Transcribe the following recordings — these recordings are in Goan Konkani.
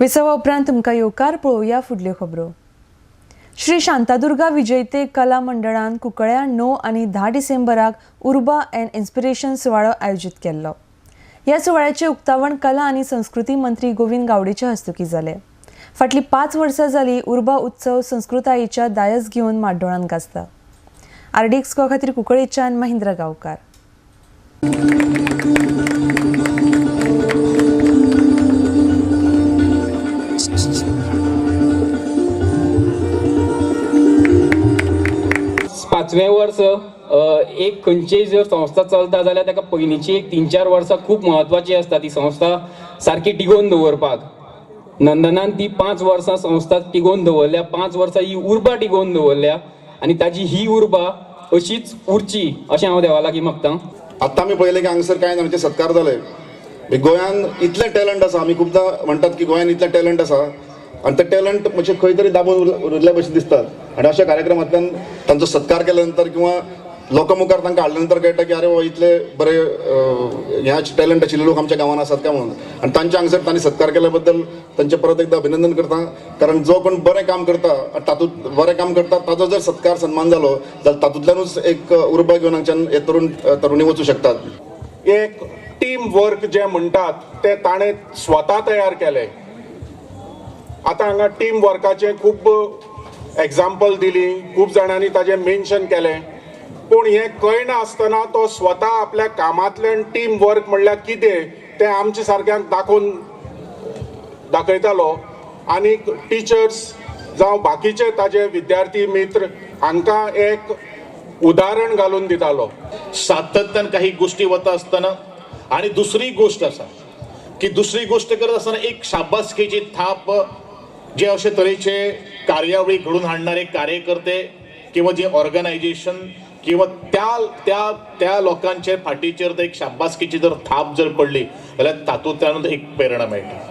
विसवा उपरांत तुमकां येवकार. पळोवया फुडल्यो खबरो. श्री शांतादुर्गा विजयते कला मंडळान कुंकळ्या 9 आनी 10 डिसेंबराक उर्बा अँड इन्स्पिरेशन सुवाळो आयोजीत केल्लो. ह्या सुवाळ्याचें उक्तावण कला आनी संस्कृती मंत्री गोविंद गावडेच्या हस्तुकीं जालें. फाटलीं 5 वर्सां जालीं उर्बा उत्सव संस्कृतायेच्या दायज घेवन म्हाड्डोळान गाजता. आरडीएक्स गोवा खातीर कुंकळेच्यान महेंद्र गांवकार. 5वें वर्स एक खंयचीय जर संस्था चलता जाल्यार ताका पयलींची एक 3-4 वर्सां खूब म्हत्वाची आसता ती संस्था सारकी टिगोवन दवरपाक. नंदनान ती 5 वर्सां संस्था टिगोवन दवरल्या, 5 वर्सां ही उर्बा टिगोवन दवरल्या आनी ताजी ही उर्बा अशीच उरची अशें हांव देवा लागीं मागतां. आत्तां आमी पळयलें की हांगासर कांय जाणांचे सत्कार जाले. गोंयान इतलें टॅलंट आसा, आमी खुबदां म्हणटात की गोंयान इतलें टॅलंट आसा आनी ते टॅलंट म्हणजे खंय तरी दाबून उरिल्ल्या भशेन दिसतात आनी अशा कार्यक्रमांतल्यान तांचो सत्कार केल्या नंतर किंवा लोकां मुखार तांकां हाडल्या नंतर कळटा की अरे वा इतले बरे ह्या टॅलंट आशिल्ले लोक आमच्या गांवांत आसात काय म्हणून. आनी तांच्या हांगसर तांणी सत्कार केल्या बद्दल तांचें परत एकदा अभिनंदन करता. कारण जो कोण बरें काम करता तातूंत बरें काम करता ताचो जर सत्कार सन्मान जालो जाल्यार तातूंतल्यानूच एक उर्बा घेवन हांगच्यान हे तरुण तरुणी वचूं शकतात. एक टीम वर्क जें म्हणटात तें ताणें स्वता तयार केलें. आतां हांगा टीम वर्काचें खूब एग्जाम्पल दिली, खूब जाणांनी ताजें मेन्शन केलें, पूण हें कळना आसतना तो स्वता आपल्या कामांतल्यान टीम वर्क म्हणल्यार कितें तें आमच्या सारक्यांक दाखोवन दाखयतालो आनी टिचर्स जावं बाकीचे ताजे विद्यार्थी मित्र हांकां एक उदाहरण घालून दितालो. सातत्यान काही गोष्टी वता आसतना आनी दुसरी गोष्ट आसा की दुसरी गोष्ट करत आसतना एक शाबासकीची थाप जे अशे तरेचे कार्यावळी घडून हाडणारे कार्यकर्ते किंवा जे ऑर्गनायझेशन किंवा त्या त्या त्या लोकांचे फाटीचेर एक शाबासकीची जर थाप जर पडली जाल्यार तातूंतल्यान एक प्रेरणा मेळटा.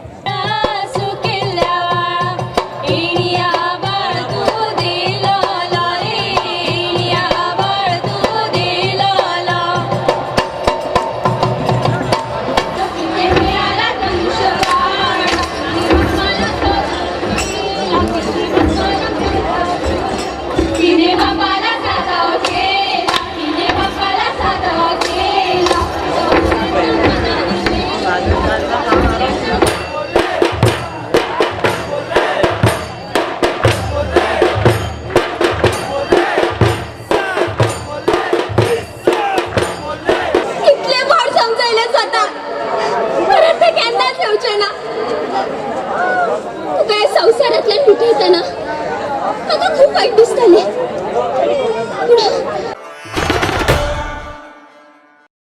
संवसारांतल्यान उठयतना म्हाका खूब वायट दिसतालें.